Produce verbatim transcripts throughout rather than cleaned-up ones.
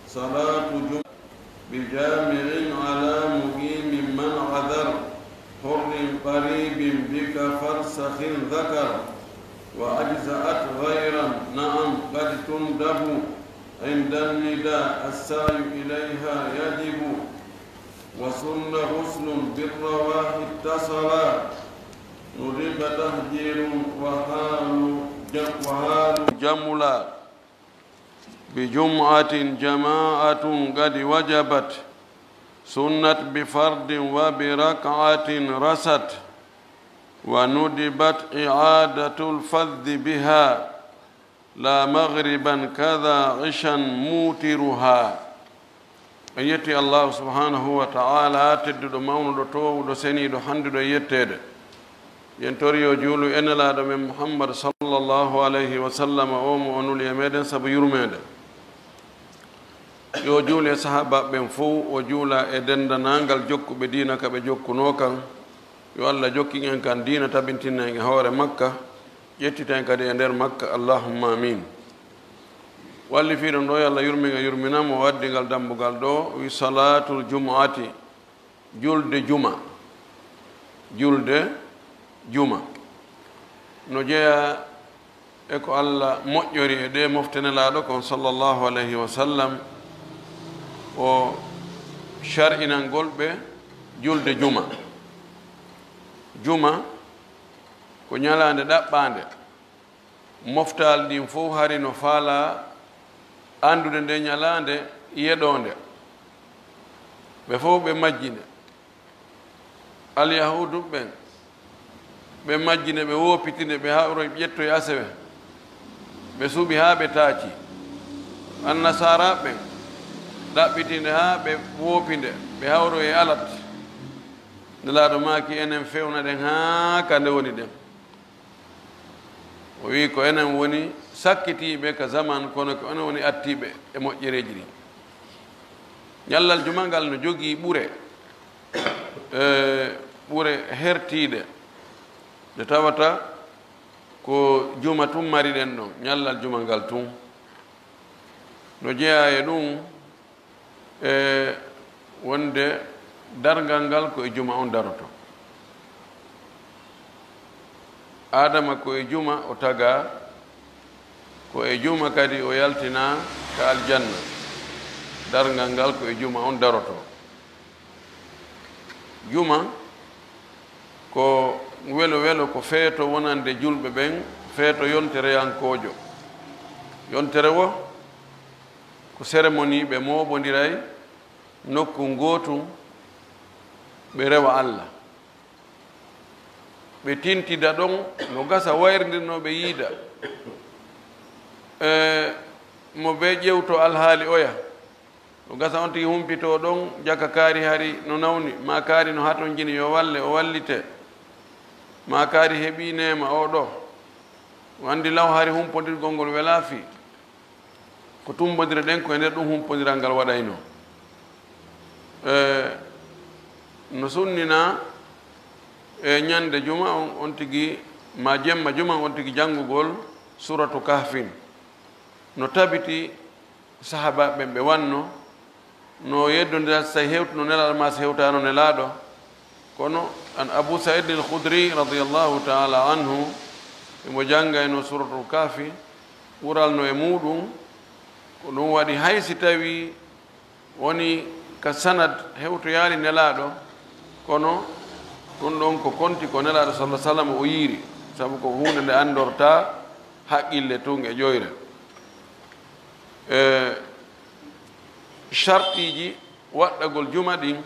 صلاة جمعة بجامع على مقيم من عذر، حر قريب بك فرسخ ذكر، وأجزأت غيرا نعم قد تندب، عند النداء السعي إليها يجب، وسن غسل بالرواح اتصلا، ندب تهجير وحال جم-، وحال جملا. بجمعة جماعة قد وجبت، سنت بفرد وبركعة رست، وندبت إعادة الفذ بها، لا مغربا كذا عشا موترها. En yetti Allahu subhanahu wa ta'ala, tedduɗo, mawnuɗo, toowuɗo, seniiɗo, handuɗo e yetteede. Yen tori yo juulu e Nelaaɗo men Muhammad sallallahu alayhi wa sallam, o mo o nuli e meɗen sabu yurmeende. Yo juulu e sahaabaaɓe ɓen fow, o juula e denndanangal jokkuɓe diina ka ɓe jokkunoo kan. Yo Allah jokkin en kan diina, tabintina en e hoore makka, ƴettita en kadi e nder makka. Allahumma amin. Wallifiiɗo ɗo, yo Allah yurmin e yurminam, o addi ngal dambugal ɗo, wi salaatul jumu'ati, julde juma. Julde juma. No jeyaa e ko Allah moƴƴori e ɗe mofte Nelaaɗo kon sallallahu alayhi wa sallam, o shar'inangol ɓe julde juma. Juma ko ñalaande ɗaɓɓaande. Moftaali ɗin fow hari no faalaa anndude nde ñalaande yeɗoonde. Ɓe fow ɓe majji nde. Alyahuudu ɓen, ɓe majji nde, ɓe woopiti nde, ɓe hawroyi ƴettoyi asewe. Ɓe suɓi haa ɓe taaci. Annasaaraaɓe ɓen ɗaɓɓiti nde haa ɓe woopi nde, ɓe hawroyi e alat. Nelaaɗo maaki, enen fewna ɗen haa ka nde woni ɗen. O wi'i ko enen woni sakkitiiɓe ka zaman, kono ko enen woni attiiɓe e moƴƴereeji ɗin. Ñallal juma ngal no jogii ɓure, e, ɓure hertiiɗe, nde tawata ko juma tun mari ɗen ɗon, ñallal juma ngal tun. No jeyaa e ɗun, e wonde darngal ngal ko e juma on daroto. Aadama ko e juma o tagaa, ko e juma kadi o yaltinaa ka aljanna. Darngal ngal ko e juma on daroto. Juma ko welo welo, ko feeto wonande julɓe ɓen, feeto yontereyankoojo. Yontere wo ko cérémonie, ɓe mooɓondiray nokku ngootu, ɓe rewa Allah. Ɓe tintida ɗon, no gasa wayrndirnoo ɓe yiida. E, mo ɓe ƴewto alhaali oya. No gasa on tigi humpitoo ɗon, jaka kaari hari no nawni, maa kaari no hatonjini, yo walle, o wallite. Maa kaari heɓii neema oo ɗoo. O anndi law hari humpondirgol ngol welaa fii. Ko tumbondire ɗen, ko e nder ɗum humpondiral ngal waɗaynoo. E, no sunninaa e ñande juma on, on tigi, maa jemma juma on tigi janngugol Suuratu Kahfin. No tabiti sahaabaaɓe ɓen ɓe wanno, no yeddondira, so tawi hewtuno Nelaaɗo maa so hewtaano Nelaaɗo. Kono an Abu Sa'id al-Khudri radiyallahu ta'ala anhu, emo janngayno Suuratul Kahfi, ɓuralno e muuɗum. Ko ɗum waɗi, hay si tawi woni ka sanad hewtoyaali Nelaaɗo, kono ɗum ɗon ko konti ko Nelaaɗo sallallahu alaihi wasallam o yiiri, sabu ko huunde nde anndortaa haqqille tun e ƴoyre. E shartiiji waɗɗagol juma ɗin,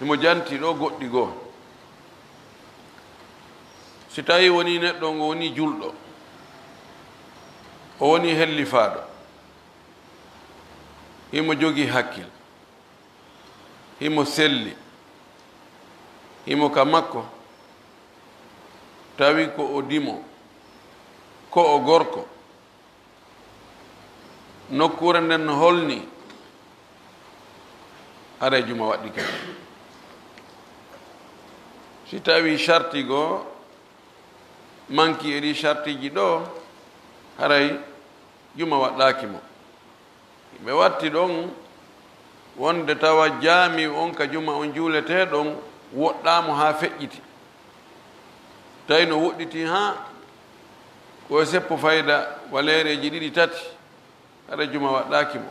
himo janti ɗo goɗɗi goo. Si tawi woni neɗɗo ngo woni julɗo, o woni hellifaaɗo, himo jogii hakkil, himo selli, himo ka makko, tawi ko o dimo, ko o gorko, nokkuure nden no holni, haray juma waɗɗike. Si tawi sharti goo manki e ɗi shartiiji ɗo, haray juma waɗɗaaki mo. Ɓe watti ɗon, wonde tawa jaami on ka juma on juuletee ɗon woɗɗaamo haa feƴƴiti. Tawi no woɗɗiti haa ko e seppo fayda waleereeji ɗiɗi tati, hara juma waɗɗaaki mo.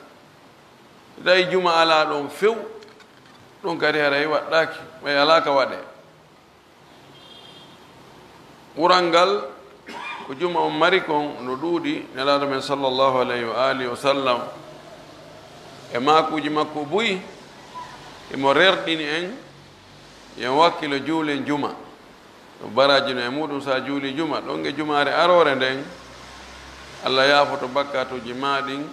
Tawi juma alaa ɗon few, ɗum kadi haray waɗɗaaki, ɓay alaa ka waɗee. Ɓural ngal ko juma on mari kon no ɗuuɗi, Nelaaɗo men sallallahu alayhi wa alihi wa sallam e maakuuji makko buy, imo rerɗini en, yen wakkilo juulen juma. No baraaji no e muuɗum, so a juuli juma, ɗon e jumaare aroore nden, Allah yaafoto bakkaatuuji maa ɗin,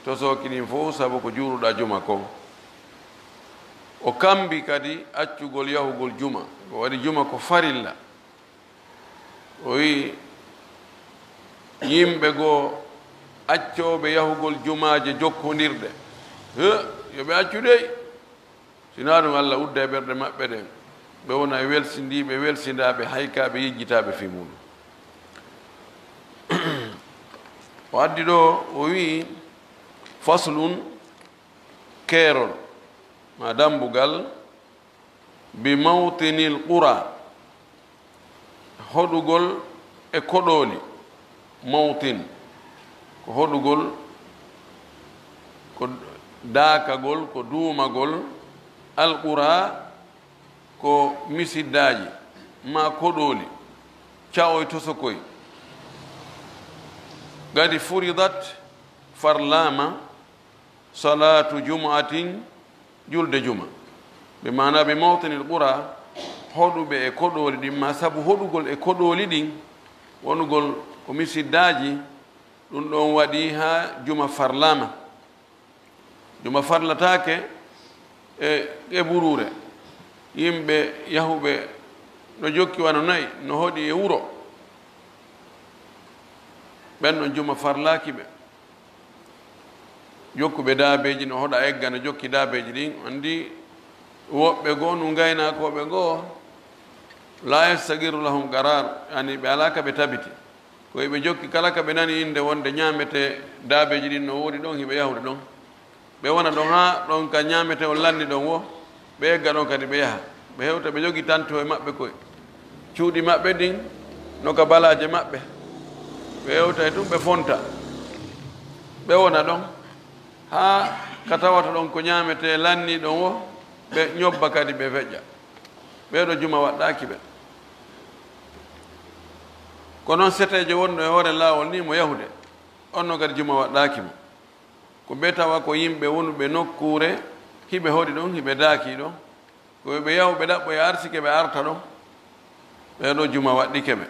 tosooki ɗin fow, sabu ko juuluɗaa juma kon. O kambi kadi accugol yahugol juma, o waɗi juma ko farilla. O wi'i yimɓe goo accooɓe yahugol jumaaje jokkondirɗe, he, yo ɓe accu dey. Sinaa ɗum, Allah udda e ɓerɗe maɓɓe ɗen, ɓe wona e welsindiiɓe, welsindaaɓe, haykaaɓe, yejjitaaɓe fii muuɗum. O addi ɗoo, o wi'i, faslun, keerol, maa dambugal, bi mawtinil qura, hoɗugol e koɗooli. Mawtin ko hoɗugol, ko daakagol, ko duumagol. Al qura ko misiddaaji maa koɗooli, ca'oy tosokoy. Gadi furidat, farlaama, salaatu jumu'atin, julde juma. Bi maana bi mawtinil qura, hoɗuɓe e koɗooli ɗin, maa sabu hoɗugol e koɗooli ɗin, wonugol ko misiddaaji, ɗum ɗon waɗi haa juma farlaama. Juma farlataake e, e buruure. Yimɓe yahuɓe no jokki wano nayi, no hoɗi e wuro. Ɓen ɗon juma farlaaki ɓe. Jokkuɓe daabeeji no hoɗa egga, no jokki daabeeji ɗin. Anndi woɓɓe goo, no ngaynaakooɓe goo, la yastaqirru lahum qarar, yani ɓe alaa ka ɓe tabiti. Ko hiɓe jokki kala ka ɓe nani innde wonde ñaametee daabeeji ɗin no woodi ɗon, hiɓe yahude ɗon. Ɓe wona ɗon haa ɗon ka ñaametee on lanni ɗon woo, ɓe egga ɗon kadi ɓe yaha. Ɓe hewta ɓe jogi tanto e maɓɓe koye cuuɗi maɓɓe ɗin, no ka balaaje maɓɓe. Ɓe hewta e tun ɓe fonta. Ɓe wona ɗon haa ka tawata ɗon ko ñaametee lanni ɗon woo, ɓe ñobba kadi ɓe feƴƴa. Ɓee ɗoo juma waɗɗaaki ɓe. Ko non seteejo wonɗo e hoore laawol ni mo yahude, on non kadi juma waɗɗaaki mo. Ko ɓe tawa ko yimɓe wonuɓe nokkuure, hiɓe hoɗi ɗon, hiɓe daakii ɗon. Ko ɓe yahuɓe ɗaɓɓoya arsike ɓe arta ɗon. Ɓee ɗoo juma waɗɗike ɓe.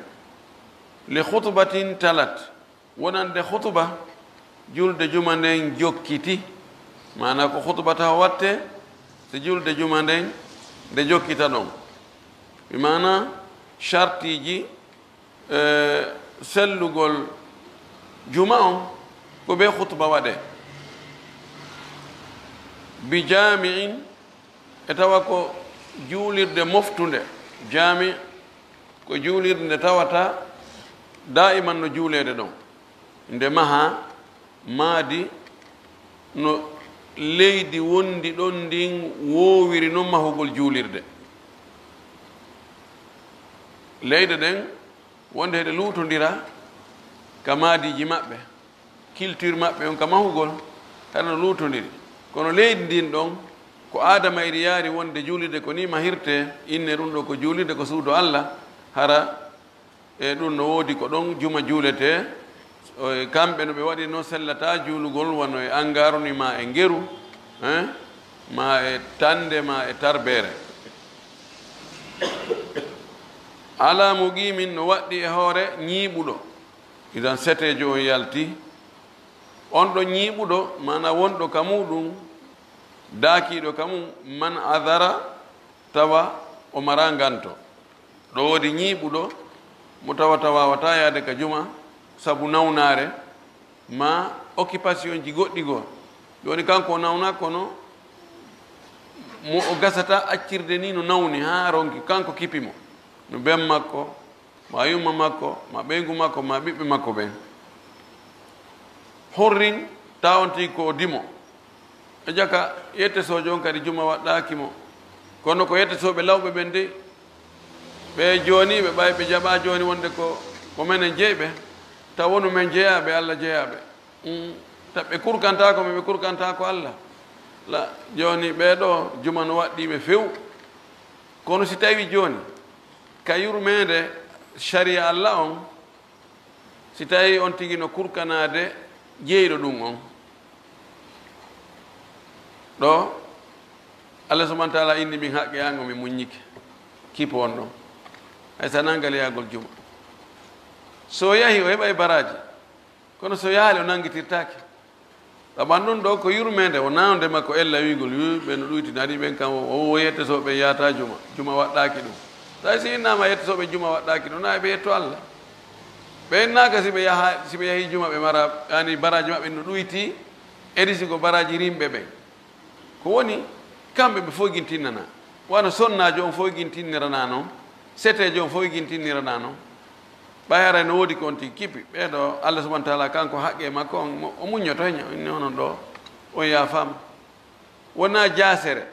Li khutbatin talat, wonande khutba, julde juma nden jokkiti. Maana ko khutba taho watte, si julde juma nden nde jokkita ɗon. Bi maana shartiiji, eh, sellugol juma on, ko ɓe khutba waɗe. Bi jaami'in, e tawa ko juulirde moftunde. Jaami ko juulirde nde tawata daa'iman no juuleede ɗon. Nde maha maadi no leydi wondi ɗon ndin woowiri non mahugol juulirde. Leyɗe ɗen wonde heɗe luutondira ka maadiiji maɓɓe. Culture maɓɓe on ka mahugol, hara no luutondiri. Kono leydi ndin ɗon, ko Aadama iri yaari wonde juulirde ko ni mahirte, inne ɗum ɗo ko juulirde ko suudu Allah, hara e ɗum no woodi ko ɗon juma juuletee. O, e kamɓe no ɓe waɗi no sellata juulugol wano e angaaruni ma e ngeru, hein, ma e tande ma e tarbeere. Alaa muqiimin no waɗɗi e hoore ñiiɓuɗo. Idan seteejo on yalti. On ɗon ñiiɓuɗo, maana wonɗo ka muuɗum, daakiiɗo ka mum, man adara, tawa o maraa nganto. Ɗo woodi ñiiɓuɗo mo tawata waawataa yaade ka juma sabu nawnaare, maa occupation ji goɗɗi goo. Jooni kanko o nawna, kono mo o gasata accirde ni no nawni haa ronki, kanko kipi mo. No ben makko, maa yumma makko, maa ɓeyngu makko, maa ɓiɓɓe makko ɓen. Hurrin, taa on tigi ko o dimo. E jaka, yettesoojo on kadi juma waɗɗaaki mo. Kono ko yettesooɓe lawɓe ɓen dey, ɓe jooniiɓe, ɓay ɓe jaɓaa jooni wonde ko, ko menen jeyɓe, taw wonu men jeyaaɓe, Alla jeyaaɓe. Mm, ta ɓe kurkantaako men, ɓe kurkantaako Alla. La, jooni ɓee ɗoo, juma no waɗɗii ɓe few. Kono si tawii jooni, ka yurmeende sariya Alla on, si tawii on tigi no kurkanaade jeyɗo ɗum on, ɗo Allah subhanahu wa taala inni min haqqe an o, mi muññike, kipo on ɗon. Hay so a nanngal yahagol juma. So o yahi, o heɓay baraaji. Kono so yahaali, o nanngitirtaake. Sabu ɗum ɗo ko yurmeende, wonaa nde makko ella wiigol, "Yu, ɓen no ɗuyti, nani ɓen kam, o, o yettesooɓe yahata juma, juma waɗɗaaki ɗum." Tawi si innaama yettesooɓe juma waɗɗaaki ɗum, na ɓe yetto Allah. Ɓe innaaka si ɓe yaha, si ɓe yahi juma, ɓe mara, yani baraaji maɓɓe no ɗuyti, edi si ko baraaji rimɓe ɓen. Ko woni, kamɓe ɓe foygintinnana. Wano sonnaajo on foygintinnirana non, seteejo on foygintinnirana non. Ɓay haray no woodi ko on tigi kipi, ɓee ɗo Allah subhanahu wa taala kanko haqqe makko on, mo, o muññoto hen, inni onon ɗo, on yaafaama. Wonaa jaasere,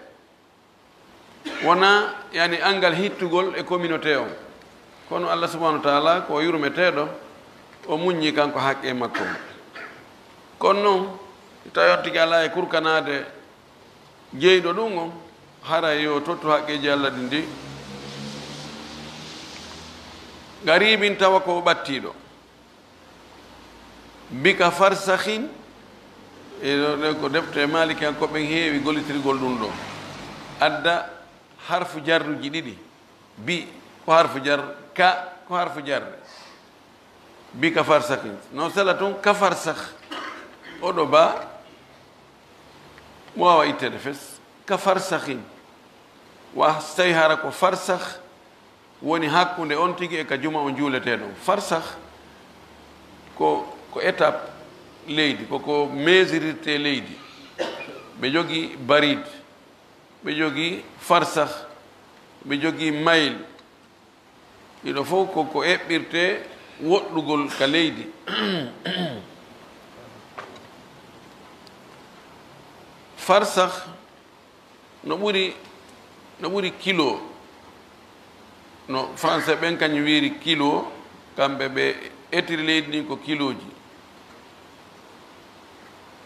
wonaa, yani, anngal hittugol e communauté on. Kono Allah subhanahu wa taala ko o yurmeteeɗo, o muññi kanko haqqe makko on. Kono non, tawi on tigi alaa e kurkanaade jeyɗo ɗum on, haray yo tottu haqqeeji Allah ɗin ɗi. Garibin, tawa ko o ɓattiiɗo. Bika farsahin, e ɗo, ɗo ko defte Maliki en, ko ɓen heewi gollitirgol ɗum ɗo. Adda harfu jarruji ɗiɗi. Bi ko harfu jar, ka ko harfu jarre. Bika farsahin. No sala tun ka farsah. Oɗo ba, mo wawa ittede fes. Ka farsahin. Wa so tawi hara ko farsah woni hakkunde on tigi e ka juma o juuletee ɗon. Farsah ko, ko étape leydi, ko ko mesurirte leydi. Ɓe jogi barid, ɓe jogi farsah, ɓe jogi mayl. Ɗiɗo fof ko ko eɓɓirte woɗɗugol ka leydi. Farsah no ɓuri, no ɓuri kilo. No français ɓen kañum wiiri kilo, kamɓe ɓe etiri leydi ndin ko kiloji.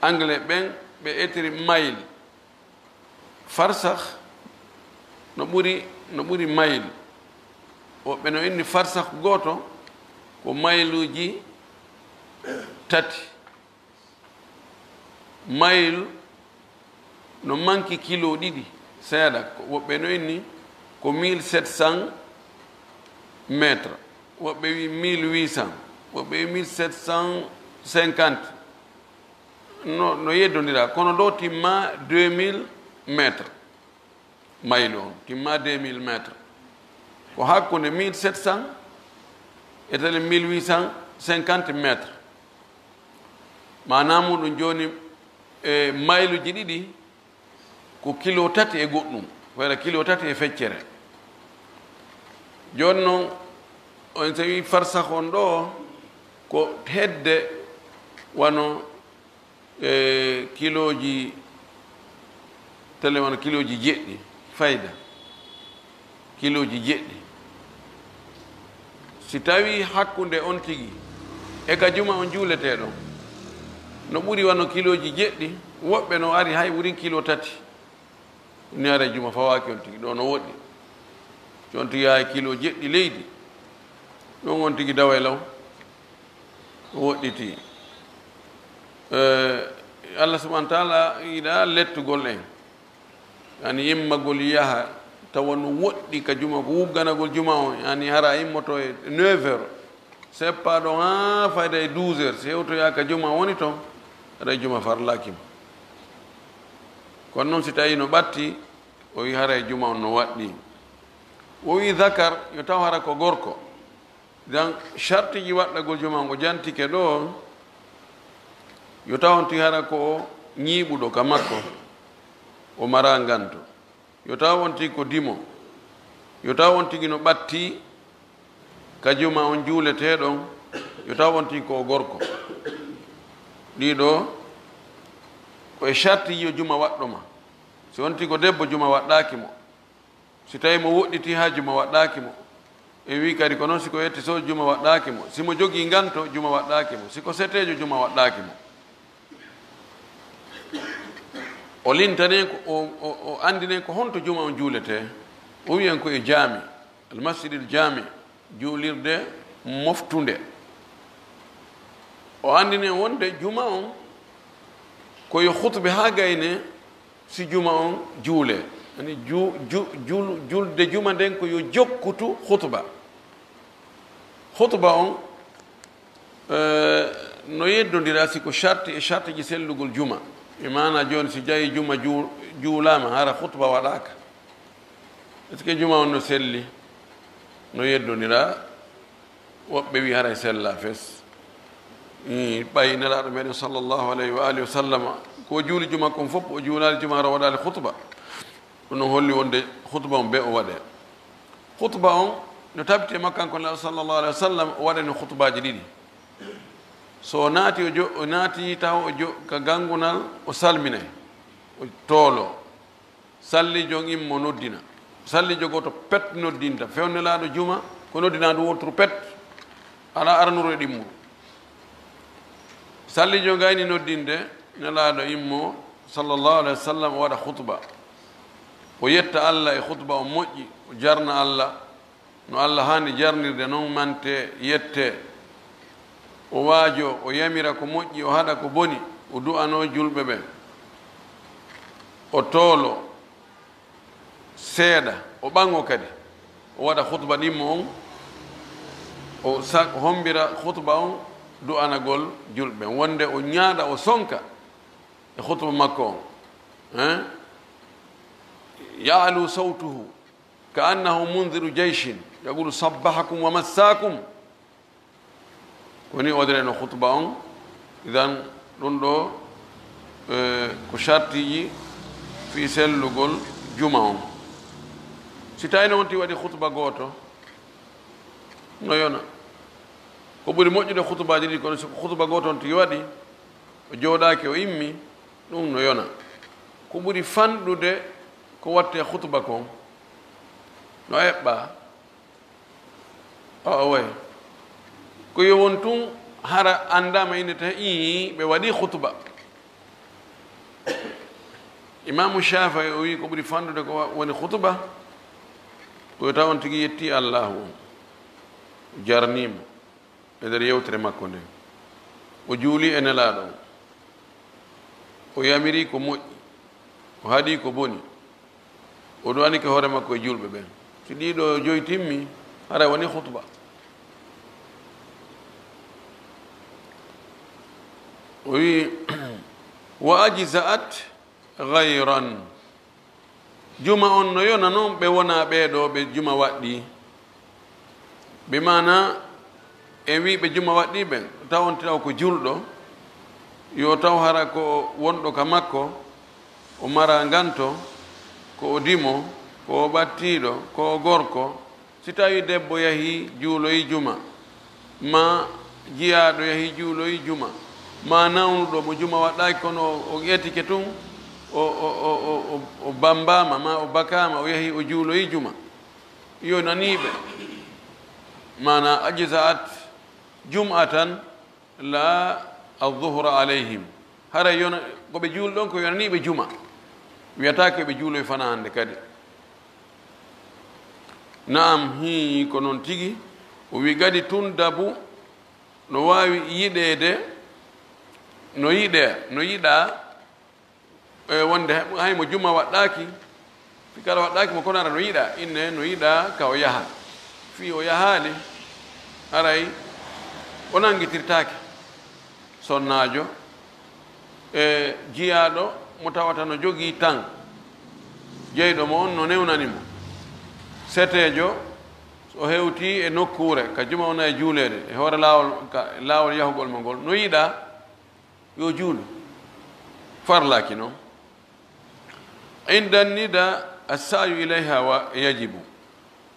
Anglais ɓen ɓe etiri mile. Farsah no ɓuri, no ɓuri mayl. Woɓɓe no inni farsah gooto ko mayluuji tati. Mayl no manki kilo ɗiɗi seeɗa. Ko, woɓɓe no inni ko mille sept cents mètres, woɓɓe wi mille huit cents, woɓɓe wi mille sept cent cinquante. No, no yeddondira, kono ɗo timma deux mille mètres. Maylu on timma deux mille mètres. Ko hakkunde mille sept cents e tele mille huit cent cinquante mètres. Maanaa muɗum jooni, e mayluji ɗiɗi, ko kilo tati e goɗɗum, wayra kilo tati e feccere. Jooni noon, on so wii farsah on ɗo, ko hedde wano, e, kilooji, tele wano kilooji jeɗɗi, fayda, kilooji jeɗɗi. Si tawii hakkunde on tigi e ka juma on juuletee ɗon, no ɓuri wano kilooji jeɗɗi, woɓɓe no ari hay ɓurin kilo tati. Ni ara juma fawaaki on tigi, ɗo no woɗɗi. Si on tigi yahay kilo jeɗɗi leydi, ɗon on tigi daway law, o woɗɗiti. Eh, Allah subhanahu wa taala yiɗa lettugol en. Yani immagol yaha tawa no woɗɗi ka juma, ko wugganagol juma on, yani hara immoto e neuf heures, seppa ɗon haa fayda e douze heures, si hewtoyaaka juma woni ton, haray juma farlaaki ma. Kono noon si tawii no ɓatti, o wi haray juma on no waɗɗii. O wi zakar, yo taw hara ko gorko. Dan shartiji waɗɗagol juma on o jantike ɗo, yo taw on tigi hara ko o ñiiɓuɗo ka makko, o mara nganto. Yo taw on tigi ko dimo. Yo taw on tigi no ɓatti ka juma on juuletee ɗon. Yo taw on tigi ko o gorko. Ɗiɗo Ko e sarti yo juma waɗɗo ma. Si wonti ko debbo, juma waɗɗaaki mo. Si tawi mo woɗɗiti haa juma waɗɗaaki mo, en wi kadi ko noon, si ko yetti so juma waɗɗaaki mo. Si mo jogii nganto, juma waɗɗaaki mo. Si ko seteejo, juma waɗɗaaki mo. O lintanen ko, o, o, o anndinen ko honto juma on juuletee. O wiyen ko e jaami, almasjidil jaami, juulirde moftunde. O anndinen wonde juma on ko yo khutbe haa gayne si juma on juule. Ani ju-, ju-, jul-, julde juma nden ko yo jokkutu khutba. Khutba on, eh, no yeddondira si ko sarti e sartiji sellugol juma. E maana jooni si jayi juma ju-, juulaama, hara khutba waɗaaka. Est-ce que juma on no selli? No yeddondira. Woɓɓe wi haray sella fes. Ii, ɓay Nelaaɗo meɗen sallallahu alayhi wa alihi wa sallama, ko juuli juma kon fof, o juulaali juma, hara o waɗaali khutba. Ɗum ɗon holli wonde khutba on be o waɗe. Khutba on no tabiti e makko kanko Nelaaɗo sallallahu alayhi wa sallam, o waɗani khutbaaji ɗiɗi. So o naati, o jo-, o naati taw o jo-, ka gangunal, o salminay, o toolo. Sallijo on immo noddina. Sallijo gooto pet noddinta. Few Nelaaɗo juma, ko noddinaa ndu wonturu pet. Alaa aranuru e ɗimmuru. Sallijo gayni noddinde, Nelaaɗo immo, sallallahu alayhi wa sallam, o waɗa khutba. O yetta Allah e khutba on moƴƴi, o jarna Allah. No Allah haani jarnirde non mante yette. O waajo, o yamira ko moƴƴi, o haɗa ko boni, o du'anoo julɓe ɓen. O toolo seeɗa, o ɓaŋo kadi. O waɗa khutba ɗimmo on, o sa-, hombira khutba on du'anagol julɓe ɓen. Wonde o ñaaɗa, o sonka e khutba makko on. Hein? Ya'lu sawtuhu. Ka annahu mundiru jayshin, yaqulu: "Sabbahakum wa massaakum." Ko ni o waɗirayno khutba on. Idan, ɗum ɗo, eh, ko shartiiji fii sellugol juma on. Si tawi no on tigi waɗi khutba gooto, no yona. Ko ɓuri moƴƴude khutbaaji ɗi, kono si ko khutba gooto on tigi waɗi, o jooɗaaki, o immi, ɗum no yona. Ko ɓuri fanɗude ko watte khutba kon, no eɓɓa. Awa way. Ko yo won tun hara anndaama inde tan, ii, ɓe waɗi khutba. Imaamu Shaafi'i o wi ko ɓuri fanɗude ko wa-, woni khutba, ko yo taw on tigi yetti Allaahu, o jarnii mo e nder yewtere makko nden. O juuli e Nelaaɗo on. O yamiri ko moƴƴi. O haɗi ko boni. O du'anike hoore makko e julɓe ɓen. Si ɗii ɗoo joyi timmi, haray woni khutba. O wi, "Wa ajza'at ghayran." Juma on no yona non ɓe wonaa ɓee ɗoo ɓe juma waɗɗii. Bi maana, en wii ɓe juma waɗɗii ɓen, taw on taw ko julɗo, yo taw hara ko wonɗo ka makko, o mara nganto, ko o dimo, ko o ɓattiiɗo, ko o gorko. Si tawi debbo yahii juuloyi juma, maa jiyaaɗo yahii juuloyi juma, maa nawnuɗo mo juma waɗɗaaki, kono o, o etike tun, o, o bambaama, maa o bakaama, o yahii o juuloyi juma. Yo nanii ɓe. Maana, ajza'at jum'atan la adh-dhuhra alayhim. Haray yona, ko ɓe juuli ɗon ko yonanii ɓe juma. Wiyataake ɓe juuloy fana hande kadi. Na'am, hii, ko non tigi. O wi gadi tun dabu no waawi yiɗeede, no yiɗee, no yiɗaa, e wonde hay mo juma waɗɗaaki, fi kala waɗɗaaki mo, kono ara no yiɗaa, inne no yiɗaa ka o yaha. Fii o yahaali, haray o nanngitirtaake sonnaajo e jiyaaɗo mo tawata no jogii tan. Jeyɗo mo on no newnani mo. Seteejo, so o hewtii e nokkuure ka juma wona e juuleede, e hoore laawol, ka laawol yahugol mo ngol, no yiɗaa yo juulu. Farlaaki non. Inda nida as-sa'yu ilayha wa yajibu.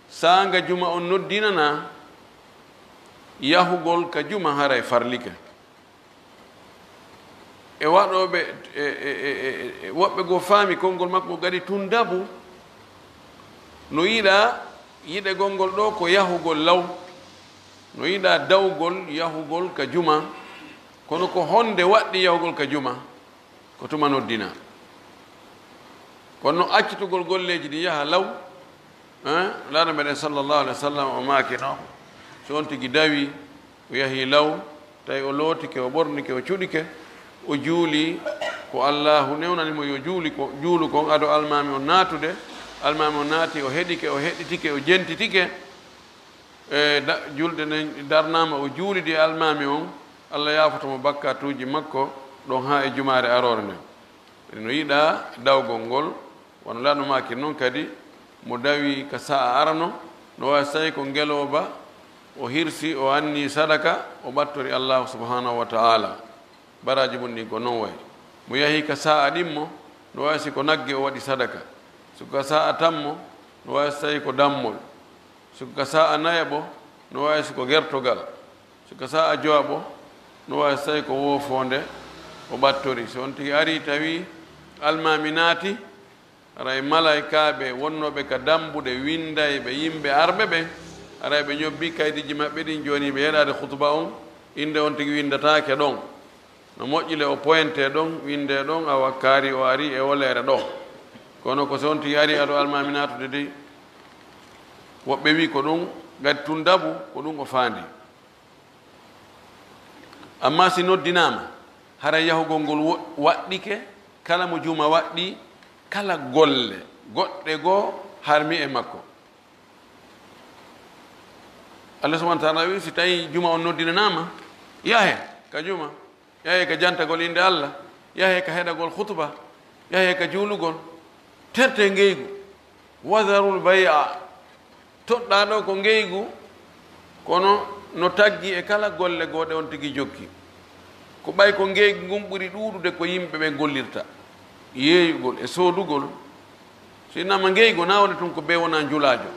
Saanga juma on noddinanaa, yahugol ka juma haray farlike. E waɗooɓe, e, e, e, e, e, woɓɓe goo faami konngol makko gadi tun dabu. No yiɗaa, yiɗegol ngol ɗoo ko yahugol law. No yiɗaa dawgol yahugol ka juma. Kono ko honde waɗɗi yahugol ka juma? Ko tuma noddinaa. Kono accitugol golleeji ɗi yaha law, eh, Laamɗo meɗen sallallahu alaihi wa sallam o maaki no, so on tigi dawi, o yahi law, tawi o lootike, o ɓornike, o cuɗike, o juuli ko Allaahu newnani mo yo juuli ko, juulu kon ado almaami on naatude, almaami on naati, o heɗike, o heɗitike, o jentitike, e da-, julde nden darnaama, o juulidi e almaami on, Allah yaafoto mo bakkatuuji makko ɗon haa e jumaare aroore nden. No yiɗaa dawgol ngol, wano Laamɗo maaki non kadi, mo dawi ka sa'a arano, no waawi so tawi ko ngelooba, o hirsi, o anni sadaka, o ɓattori Allaahu subhaanahu wa ta'ala. Baraaji mun ɗin ko non wayi. Mo yahi ka sa'a ɗimmo, no waawi si ko nagge o waɗi sadaka. Si ko ka sa'a tammo, no waawi so tawi ko dammol. Si ko ka sa'a nayaɓo, no waawi si ko gertogal. Si ko sa'a jowaɓo, no waawi so tawi ko woofoonde o ɓattori. Si on tigi ari tawi almaami naati, haray malaykaaɓe wonnooɓe ka dambuɗe winndayɓe yimɓe arɓe ɓen, haray ɓe ñobbi kaydiiji maɓɓe ɗin, jooni ɓe yeɗaade khutba on, innde on tigi winndataake ɗon. No moƴƴi le o pointe ɗon, winndee ɗon, awa kaari o ari e woleere ɗoo. Kono ko si on tigi ari ado almaami naatude dey, woɓɓe wi'i ko ɗum gadi tun dabu, ko ɗum o faandi. Amma si noddinaama, haray yahugol ngol wo-, waɗɗike, kala mo juma waɗɗi, kala golle goɗɗe goo harmi e makko. Allah subhanahu wa ta'ala wi'i, si tawi juma on noddinanaama, yahe ka juma, yahe ka jantagol innde Allah, yahe ka heɗagol khutba, yahe ka juulugol, terte ngeygu. Wadharul bay'a. Toɗɗaa ɗoo ko ngeygu, kono no taggi e kala golle goo ɗe on tigi jokki. Ko ɓay ko ngeygu ngun ɓuri ɗuuɗude ko yimɓe ɓen gollirta. Yeeyugol e soodugol. Si innama ngeygu, na woni tun ko bee wona njulaajo.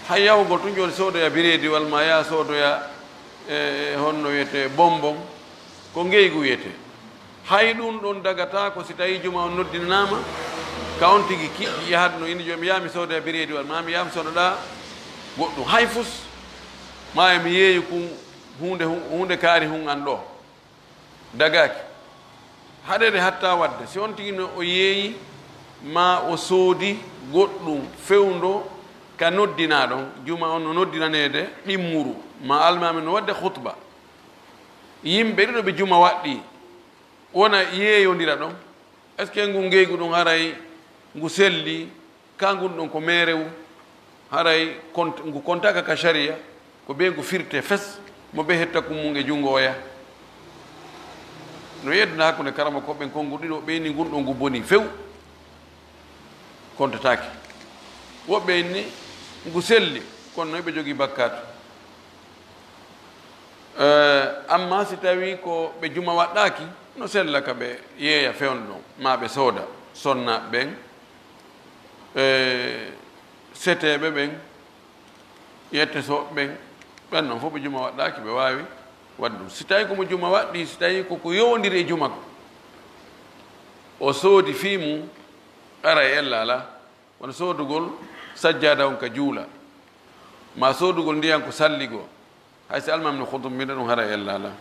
Hay yahugol tun jooni soodoya bireediwal maa yaa soodoya, e, e, honno wiyetee, bonbon. Ko ngeygu wiyetee. Hay ɗun ɗon dagataako si tawii juma on noddinaama, ka on tigi kiɗɗi yahata no inni, "Jooni mi yaha mi soodoya bireediwal, maa mi yaha mi soodoɗaa goɗɗum." Hay fus, maa e mi yeeyu kun huunde, huunde kaari hun an ɗoo. Dagaaki. Haɗeede hatta waɗde, si on tigi no o yeeyi, maa o soodi goɗɗum fewndo ka noddinaa ɗon, juma on no noddinaneede ɗimmuru, maa almaami no waɗde khutba. Yimɓe ɗiɗo ɓe juma waɗɗii, wona yeeyondira ɗon. Est-ce que ngu ngeygu ɗum haray ngu selli? Ka ngun ɗon ko meerewu, haray kont-, ngu kontaaka ka sharia, ko bee ngu firte fes, mo bee hetta kum mun e junngo oya. No yeddana hakkunde karamokooɓe ɓen, konnguɗi ɗiɗo ɓe inni ngun ɗon ngu boni few, kontataake. Woɓɓe inni ngu selli, kono no ɓe jogii bakkaatu. Eh, amma si tawii ko ɓe juma waɗɗaaki, no sella ka ɓe yeeya fewndo ɗon, maa ɓe sooda sonnaaɓe ɓen, eh, seteeɓe ɓen, yette sooɓe ɓen, ɓen non fof ɓe juma waɗɗaaki, ɓe waawi waɗde ɗum. Si tawii ko mo juma waɗɗi, si tawii ko ko yowondiri e juma ko, o soodi fii mum, ara e ella alaa, wano soodugol sajjaada on ka juula, maa soodugol ndiyan ko salligoo, hay si almaami no khutba mbinda ɗum hara e ella alaa.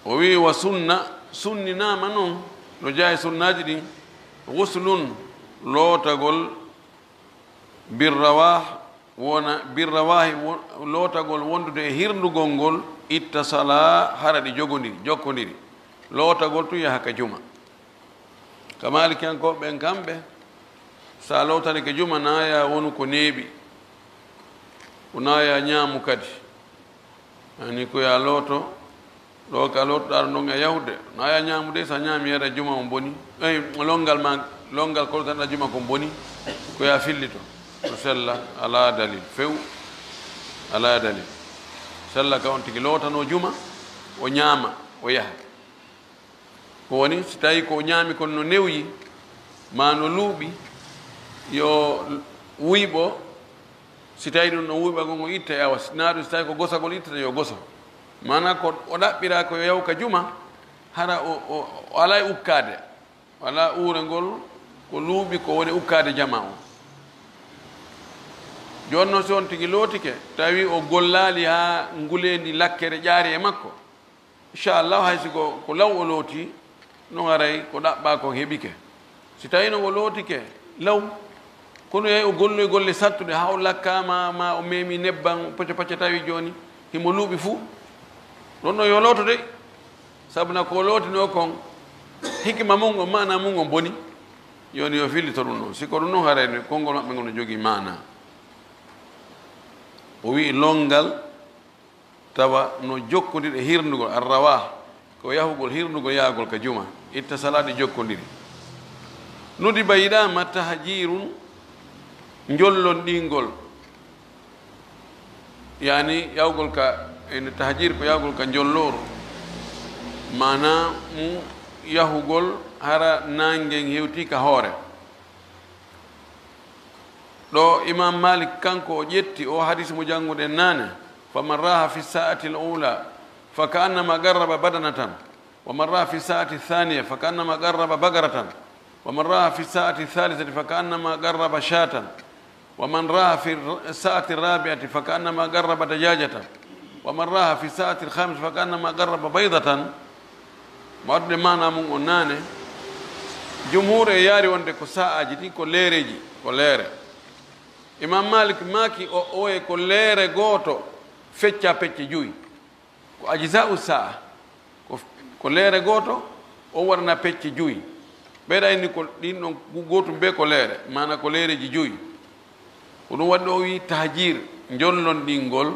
O wi'i, "Wa sunna, sunninaama non, no jeyaa e sunnaaji ɗin, ghuslun, lootagol, birrawah, wona, birrawaahi, wo-, lootagol wondude e hirndugol ngol, ittasala, hara ɗi jogondiri, jokkondiri." Lootagol tun yaha ka juma. Ka Maalikiyankooɓe ɓen kamɓe, so a lootanike juma, naaya wonu ko neeɓi, ko naaya ñaamu kadi. Ani ko ya looto, ɗo ka lootoɗaa ɗon e yahude, naaya ñaamude, so a ñaami yara juma on boni. Ey, lonngal ma, lonngal ko lootanɗaa juma kon boni, ko ya fillito. Ko sella, alaa dalil, few, alaa dalil. Sella ka on tigi lootano juma, o ñaama, o yaha. Ko woni, si tawii ko o ñaami kon no newyi, maa no luuɓi, yo wuyɓo, si tawii ɗum no wuyɓagol ngol itta, awa, si naa ɗum, si tawii ko gosagol ittata, yo goso. Maanaa ko o ɗaɓɓiraa ko yo yahu ka juma, hara o, o, o alaa e ukkaade. Walaa uurengol ko luuɓi ko woni ukkaade jamaa on. Jooni noon, si on tigi lootike, tawi o gollaali haa nguleendi lakkere ƴaari e makko, inchallah, hay si ko, ko law o looti, noon haray ko ɗaɓɓaa kon heɓike. Si tawii noon o lootike law, kono yahi o golloyi golle sattuɗe, haa o lakkaama, maa o meemi nebban, pocca pocca, tawi jooni himo luuɓi fuu, ɗon ɗon yo looto dey. Sabu na ko lootinoo kon, hikima mun on, maanaa mun on boni. Jooni yo fillito ɗum ɗon. Si ko ɗum ɗon, haray konngol maɓɓe ngol no jogii maanaa. O wi'i lonngal tawa no jokkondiri e hirndugol, arrawah, ko yahugol hirndugol yahagol ka juma. Ittasalaa, ɗi jokkondiri. Nudiba, yiɗaama, tahjiirun, njollonɗingol. Yaani yahugol ka, ene tahjiir ko yahugol ka njollooru, maanaa mu yahugol hara naange ngen hewtii ka hoore. Ɗo Imaam Maalik kanko o ƴetti o hadiis mo jannguɗen naane, "Faman raaha fi saa'ati al-uulaa fa ka'annama qarraba badanatan." ومن راح في الساعة الثانية فكأنما قرب بقرة، ومن راح في الساعة الثالثة فكأنما قرب شاة، ومن راح في الساعة الرابعة فكأنما قرب دجاجة، ومن راح في الساعة الخامسة فكأنما قرب بيضة. Mo addude maanaa mun on naane, jumhuur e yaari wonde ko saa'aaji ɗin, ko leereeji, ko leere. Imaam Maalik maaki o, oye ko leere gooto feccaa pecce jowi. Ko ajza'u saa'a, ko, ko leere gooto, o waɗana pecce jowi. Ɓeyda inni ko ɗin ɗon gu-, gootum bee ko leere, maanaa ko leereeji jowi. Ko ɗum waɗi ɗo o wi'i tahjiir, njollonɗingol,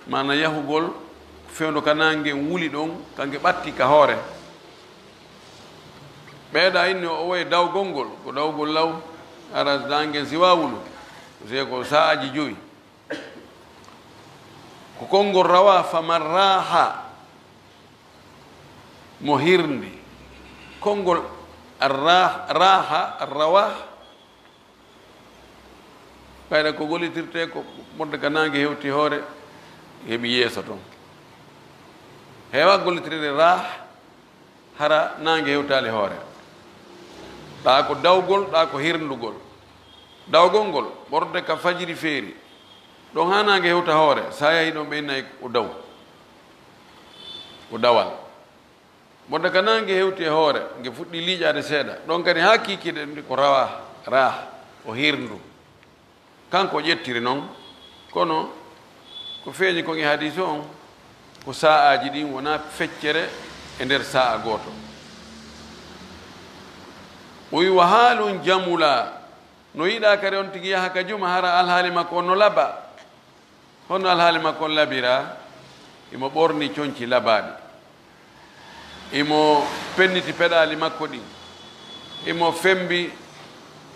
maanaa yahugol fewndo ka naange wuli ɗon, ka nge ɓatti ka hoore. Ɓeyda inni o wayi dawgol ngol, ko dawgol law, hara naange si waawulu, se ko saa'aaji jowi. Ko konngol rawaa, faman raaha, mo hirndi. Konngol arrah-, raaha, arrawah, ɓayde ko gollitirtee ko ɓurde ka naange hewti hoore, heɓi yeeso ton. Heewaa gollitirde raah, hara naange hewtaali hoore. Ɗaa ko dawgol, ɗaa ko hirndugol. Dawgol ngol, ɓorde ka fajiri feeri, ɗon haa naange hewta hoore, so a yahii ɗon ɓe innay ko daw, ko dawal. Ɓorde ka naange hewti e hoore, nge fuɗɗii liiƴaade seeɗa, ɗon kadi haa kiikiiɗe ɗum ko rawaa, raah, o hirndu. Kanko o ƴettiri non, kono ko feeñi kon e hadiisu on, ko saa'aaji ɗin, wonaa feccere e nder saa'a gooto. O wi'i, "Wa haalun jamula", no yiɗaa kadi on tigi yaha ka juma, hara alhaali makko on no laba. Honno alhaali makko on labiraa? Imo ɓorni conci labaaɗi. Imo penniti peɗaali makko ɗin. Imo fembi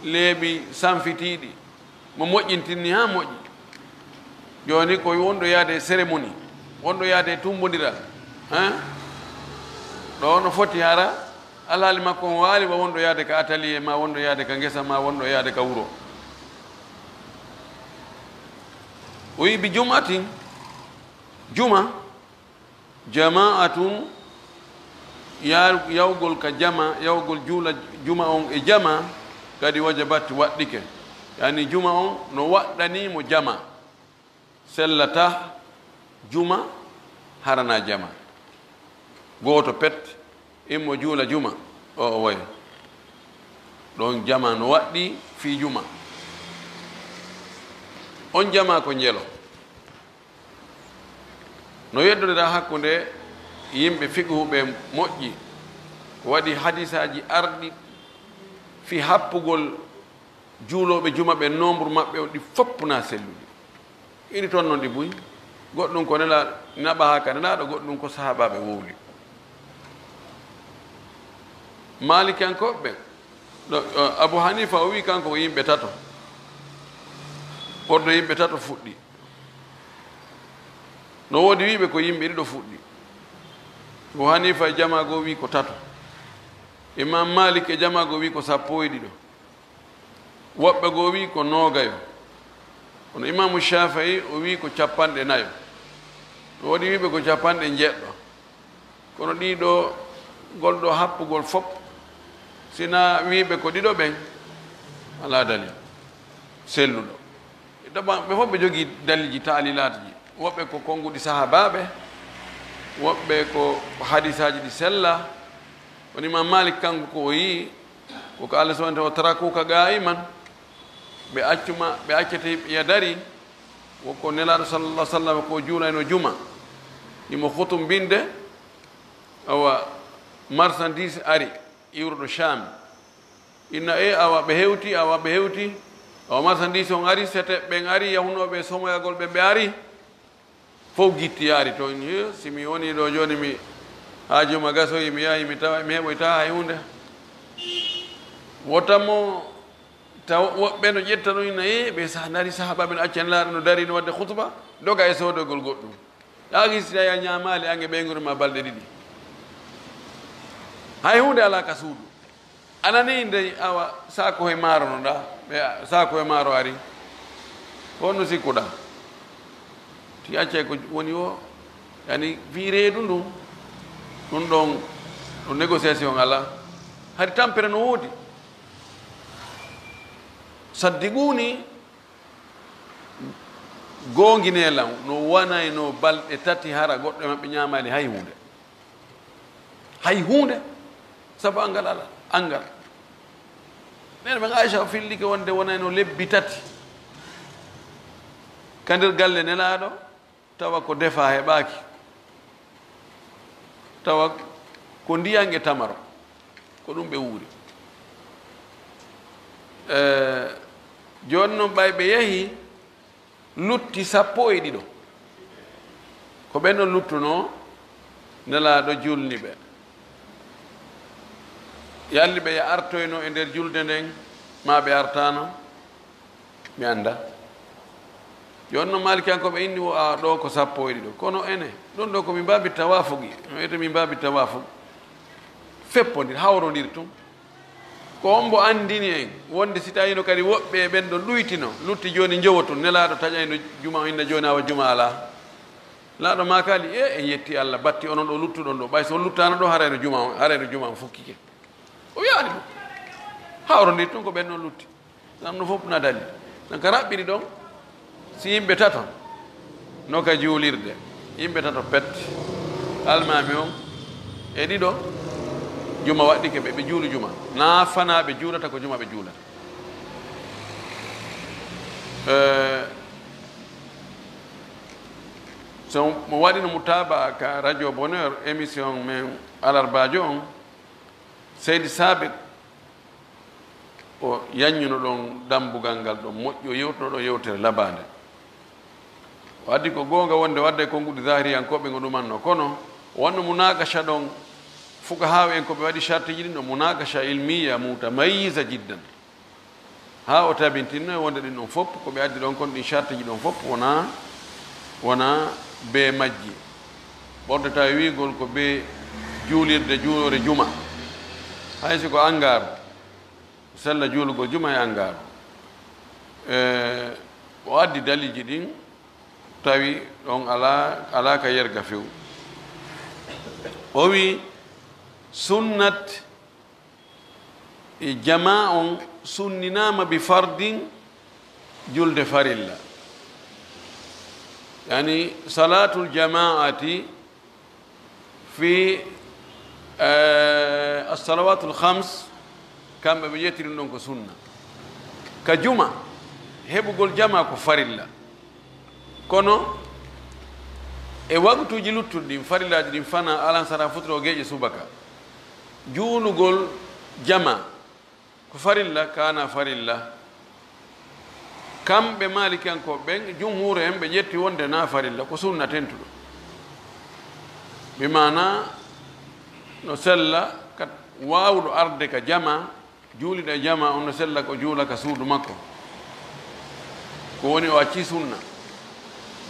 leeɓi sanfitiiɗi. Mo moƴƴintinni haa moƴƴi. Jooni ko wonɗo yaade e cérémonie, wonɗo yaade e tummbondiral. Hein? Ɗo no foti hara alhaali makko on waali wa wonɗo yaade ka atelier, ma wonɗo yaade ka ngesa, ma wonɗo yaade ka wuro. O wi'i, "Bi jum'atin, juma, jama'atun, ya-, yawgol ka jama, yawgol juula juma on e jama, kadi wajabat, waɗɗike." Yaani juma on no waɗɗanii mo jama. Sellata juma harana jama. Gooto pet, immo juula juma, o, o wayo. Ɗon jama no waɗɗi fii juma. On jama ko njelo. No yeddondira hakkunde yimɓe fiqhu ɓe moƴƴi, ko waɗi hadisaaji arɗi fii happugol juulooɓe juma ɓe, nombre maɓɓe on, ɗi fof na sellude. Iɗi toon noon ɗi buy. Goɗɗum ko nela-, naɓa haa ka nelaaɗo, goɗɗum ko sahaabaaɓe wowli. Maalikiyankooɓe ɓe, ɗo, ɗo Abu Hanifa o wi'i kanko ko yimɓe tato. Ɓorde yimɓe tato fuɗɗi. No woodi wi'ɓe ko yimɓe ɗiɗo fuɗɗi. Abu Hanifa e jamaa goo wi'i ko tato. Imam Malik e jamaa goo wi'i ko sappo e ɗiɗo. Woɓɓe goo wi'i ko noogayo. Kono Imaamu Shaafi'i o wi'i ko capanɗe nayo. Woodi wiiɓe ko capanɗe njeɗɗo. Kono ɗiɗo, ngol ɗo happugol fof, sina wiiɓe ko ɗiɗo ɓen, alaa dalil selluɗo. Ɓe fof ɓe jogii dalilji, taalilaatji. Woɓɓe ko konnguɗi sahaabaaɓe, woɓɓe ko hadisaaji ɗi sella. Woni Imam Malik, kanko ko o yii, ko ko Allah subhanahu wa ta'ala, "Tarakuka qa'iman", ɓe accuma, ɓe accete ya dari, wokko Nelaaɗo sallallahu alaihi wasallam ko juulayno juma, imo hutumbinde, awa, marchandise ari iwruɗo Sham. Inna e, awa, ɓe hewti, awa, ɓe hewti, awa, marchandise on ari, sete ɓen ari, yahunooɓe somoyagol ɓe, ɓe ari, fof gitti yaari toon. He, si mi woni ɗo jooni, mi, haa juma gasoyi, mi yahi, mi tawa, mi heɓoyta hay huunde. Wota mo taw woɓɓe no ƴetta no ina, e, ɓe sa-, nari sahaaba men acca Nelaaɗo no dari no waɗde khutba, doga e soodogol goɗɗum. Ɗa gisi tawi a ñaamaali ange ɓeynguure ma balɗe ɗiɗi. Hay huunde alaa ka suudu. A nanii ndey, awa, saako he maaro no ɗa, ɓe, saako he maaro ari. Honno sikkuɗa? Ti accay ko woni o, yani, fii reedu ndu, ɗum ɗon, ɗum négociation alaa. Hari tampere no woodi. Saddiquni, goonginee lan, no wanayno balɗe tati hara goɗɗo e maɓɓe ñaamaali hay huunde. Hay huunde. Sabu anngal alaa, anngal. Neene men Aisha fillike wonde wonayno lebbi tati ka nder galle Nelaaɗo, tawa ko defa heɓaaki, tawa ko ndiyan e tamaro, ko ɗum ɓe wuuri. Eh, jooni noon, ɓay ɓe yahi, lutti sappo e ɗiɗo. Ko ɓen ɗon luttunoo, Nelaaɗo julni ɓe. Yalli ɓe ya artoyno e nder julde nden, maa ɓe artaano, mi anndaa. Jooni noon, Maalikiyankooɓe inni wo a ɗo ko sappo e ɗiɗo. Kono ene, ɗon ɗo ko min mbaabi tawaafuqi. No wiyetee min mbaabi tawaafuq. Feppondir, hawrondir tun. Ko on mbo anndini en wonde si tawiino kadi woɓɓe e ɓen ɗon ɗuytino, lutti jooni njowo tun, Nelaaɗo taƴayno juma o, inna jooni awa juma alaa. Nelaaɗo maakaali, e, en yetti Allah, batti onon ɗo luttuɗon ɗo, ɓay so on luttaano ɗo, harayno juma on, harayno juma on fukkike. O wiyaali ɗum. Hawrondir tun ko ɓen ɗon lutti. Ngam no fof na dali. Donc, raɓɓiɗi ɗon, si yimɓe tato, no ka juulirde, yimɓe tato pet, almaami on e ɗiɗo, juma waɗɗike ɓe, ɓe juulu juma. Na fanaa ɓe juulata, ko juma ɓe juulata. Eh, so mo waɗino mutaaba ka Radio Bonheur, émission men alarbaajo on, Seydi Saabit, o yaññuno ɗon dammbugal ngal ɗon moƴƴi, o yewtuno ɗon yewtere labaande. O addi ko goonga wonde wadde konnguɗi zahiriyankooɓe ngo ɗumanno, kono wonno munakasha ɗon fukahaaɓe en ko ɓe waɗi shartiji ɗin ɗon munakasha ilmiya mutamayyiza jiddan. Haa o tabintinno e wonde ɗin ɗon fof, ko ɓe addi ɗon kon ɗin shartiji ɗon fof wona, wona bee majji. Ɓorde tawi wiigol ko bee juulirde juulore juma. Hay si ko angaaru, sella juulugol juma e angaaru. E, o addi dalilji ɗin, tawi ɗon alaa, alaa ka yerga few. O wi, sunnat e jamaa on sunninaama bi fardin, julde farilla. Yani, salatul jamaati fi, eh, as-salawatul khams, kamɓe ɓe ƴetti ɗum ɗon ko sunna. Ka juma, heɓugol jamaa ko farilla. Kono e waktuuji luttuɗi ɗin, farillaaji ɗin fana alansara, futuro, geeƴe, subaka. Juulugol jamaa ko farilla, kaana farilla. Kamɓe Maalikiyankooɓe ɓen, jumhuuru en, ɓe ƴetti wonde na farilla, ko sunna tentuɗo. Bi maana no sella ka waawuɗo arde ka jamaa, juuliɗo e jamaa on no sella ko juula ka suudu makko. Ko woni o accii sunna.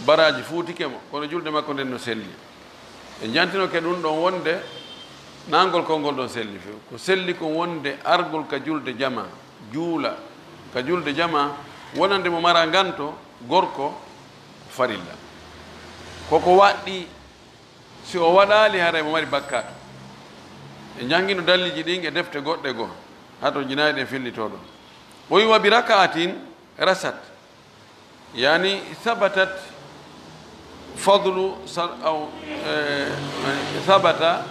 Baraaji fuutike mo, kono julde makko nden no selli. Ɓe jantinoke ɗum ɗon wonde naangol konngol ɗon selli few. Ko selli kon wonde argol ka julde jamaa, juula ka julde jamaa, wonande mo mara nganto gorko, farilla. Koko waɗɗi, si o waɗaali, haray mo mari bakkaatu. E janngino dalliiji ɗin e defte goɗɗe goo, haa to jinaaji ɗen fillitoo ɗon. O wi wa bi raka'atin rasat, yani sabatat fadlu sal-, aw, eh, sabata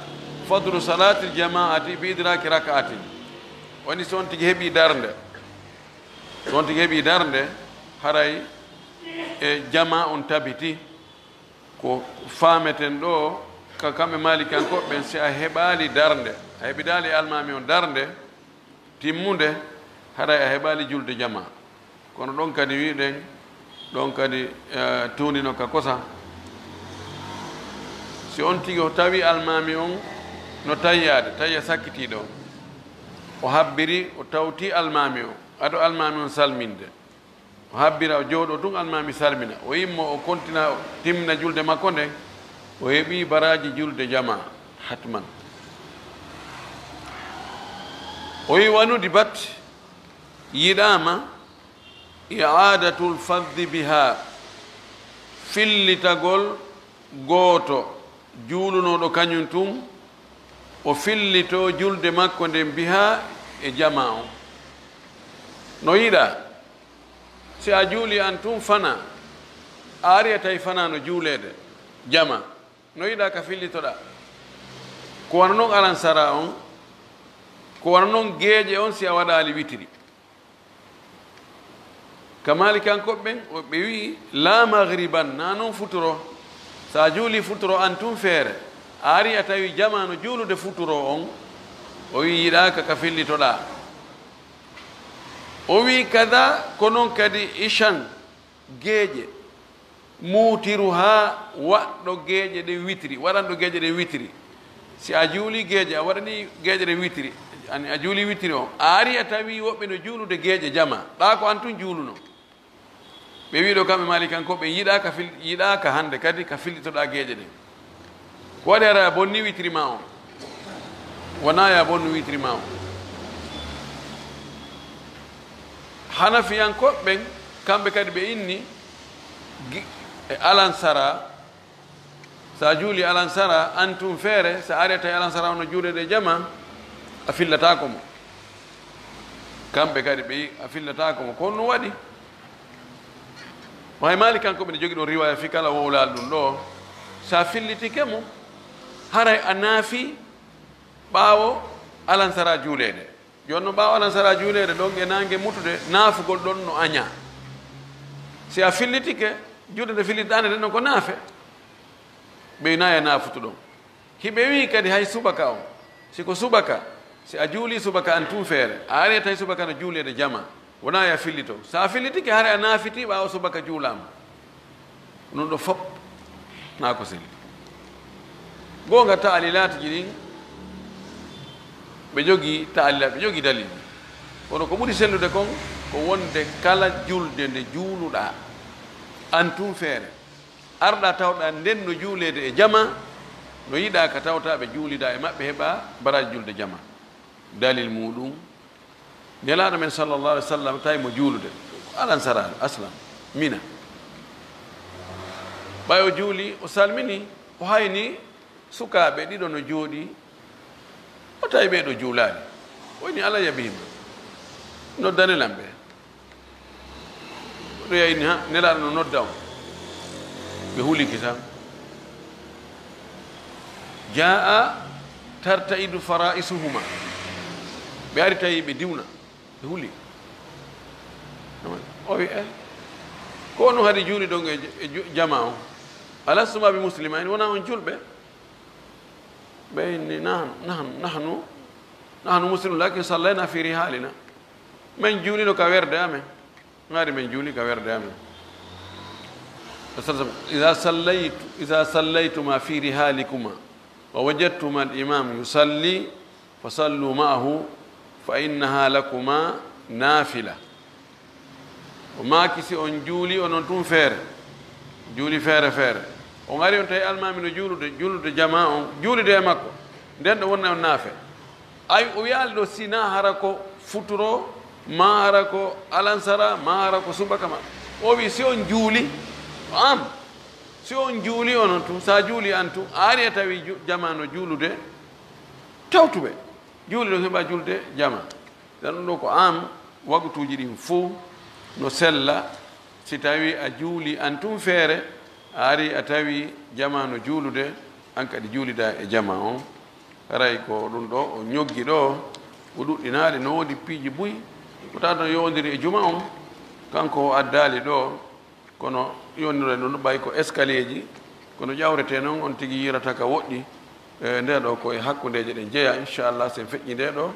fadlu salatil jama'ati bi idraki raka'atin. Woni si on tigi heɓi darnde, si on tigi heɓi darnde, haray e jamaa on tabiti. Ko faameten ɗoo, ka kamɓe Maalikankooɓe ɓen, si a heɓaali darnde, a heɓidaali almaami on darnde timmunde, haray a heɓaali julde jamaa. Kono ɗon kadi wi'uɗen, ɗon kadi, eh, tuunino ka kosa. Si on tigi o tawi almaami on no tayyaade, tayya sakkitii ɗon, o habbiri, o tawti almaami on, ado almaami on salminde. O habbira, o jooɗoo tun, almaami salmina. O immo, o kontina, o timmina julde makko nden. O heɓi baraaji julde jamaa, hatman. O wi, wa nudibat, yiɗaama, i'aadatul faddi bihaa, fillitagol gooto juulunooɗo kañun tun, o fillitoo julde makko nden bihaa e jamaa on. No yiɗaa, si a juuli an tun fanaa, a ari a tawi fanaa no juuleede jamaa, no yiɗaa ka fillitoɗaa. Ko wano non alansaraa on, ko wano non geeƴe on si a waɗaali witiri. Ka Maalikankooɓe ɓen, o, ɓe wi'i, laa magriban, naa non futuro. Si a juuli futuro an tun feere, a ari a tawi jamaa no juulude futuro on, o wi'i yiɗaaka ka fillitoɗaa. O wi'i kada, ko non kadi ishan, geeƴe, muutiruhaa, waɗɗo geeƴe ɗen witiri, waɗanɗo geeƴe ɗen witiri. Si a juuli geeƴe, a waɗani geeƴe ɗen witiri, ani a juuli witiri on, a ari a tawi woɓɓe no juulude geeƴe jamaa, ɗaa ko an tun juulunoo. Ɓe wi'i ɗoo kamɓe Maalikankooɓe ɓen yiɗaaka fil-, yiɗaaka hande kadi ka fillitoɗaa geeƴe ɗen. Ko waɗi hara a bonni witiri maa on? Wonaa yo a bonnu witiri maa on. Hanafiyankooɓe ɓen, kamɓe kadi ɓe inni gi-, e alansaraa, si a juuli alansaraa, an tun feere, si a ari a tawi alansaraa on no juuleede jamaa, a fillataako mo. Kamɓe kadi ɓe yi-, a fillataako mo. Ko honno waɗi? Hay Maalikankooɓe ɓen ne jogii ɗon riwaaya fii kala wowlaali ɗun ɗoo. Si a fillitike mo, haray a naafii ɓaawo alansaraa juuleede. Jooni non, ɓaawo alansaraa juuleede ɗon e naange mutude, naafugol ɗon no añaa. Si a fillitike, juulde nde fillitoɗaa nden ɗon ko naafe. Ɓe wi'i naa yo a naafutu ɗon. Hiɓe wi'i kadi hay subaka on, si ko subaka, si a juulii subaka an tun feere, a ari a tawi subaka no juuleede jamaa, wonaa yo a fillito. Si a fillitike, haray a naafitii ɓaawo subaka juulaama. Ɗun ɗoo fow naa ko selli. Goonga, ta'lilaatuji ɗin, ɓe jogii ta'lilaat, ɓe jogii dalil. Kono ko ɓuri sellude kon, ko wonde kala julde nde juuluɗaa an tun feere, arɗaa tawɗaa nden no juuleede e jamaa, no yiɗaa ka tawta ɓe juulidaa e maɓɓe, heɓaa baraaji julde jamaa. Dalil muuɗun, Nelaaɗo men sallallahu alaihi wasallam tawi mo juulude, ko alansaraa, aslan, Mina. Ɓay o juuli, o salmini, o hayni sukaaɓe ɗiɗo no jooɗii, o tawi ɓee ɗoo juulaali. O inni, "Alayya bihima, noddane lan ɓe." O ɗo yayni, ha, Nelaaɗo no nodda on. Ɓe huliki tan. Jaa'a tarta'idu fara'isuhuma. Ɓe ari tawi ɓe diwna. Ɓe huli. O wi, "Eh, ko onon haɗi juuli ɗon e, e ju-, jamaa on? Alastuma bi muslimain, wonaa on julɓe?" Ɓe inni, "Nahnu, nahnu, nahnu, nahnu muslimun, lakin sallayna fi rihalina." Men juulino ka werde amen. Ŋari men juuli ka werde amen. Iza sallaytu, iza sallaytuma fi rihalikuma wa wajadtuma al-imam yusalli, fa sallu ma'ahu, fa innaha lakuma nafila. O maaki, si on juuli onon tun feere, juuli feere feere, o ŋari on tawi almaami no juulude, juulude jamaa on, juulide e makko, nden ɗon wonay on naafe. Ay, o wiyaali ɗoo si naa hara ko futuro, maa hara ko alansara, maa hara ko subaka ma. O wi, si on juuli, am, Si on juuli onon tun, so a juuli an tun, a ari a tawi ju-, jama no juulude, tawtuɓe. Juuli ɗon heɓa julde jama. Ɗan ɗum ɗo ko am, waktuuji ɗin fow no sella. Si tawi a juuli an tun feere, a ari a tawi jama no juulude, an kadi juulida e jama on. Haray ko ɗum ɗo o ñoggi ɗo, o ɗuɗɗinaali, no woodi piiji buy, ko tawa no yowondiri e juma on, kanko o addaali ɗo, kono yowondiri e ɗum ɗo ɓay ko escalier ji, kono ƴawretee non on tigi yiilata ka woɗɗi. E, nde ɗo ko e hakkundeeje ɗen jeyaa, inchallah, sen feƴƴi nde ɗo,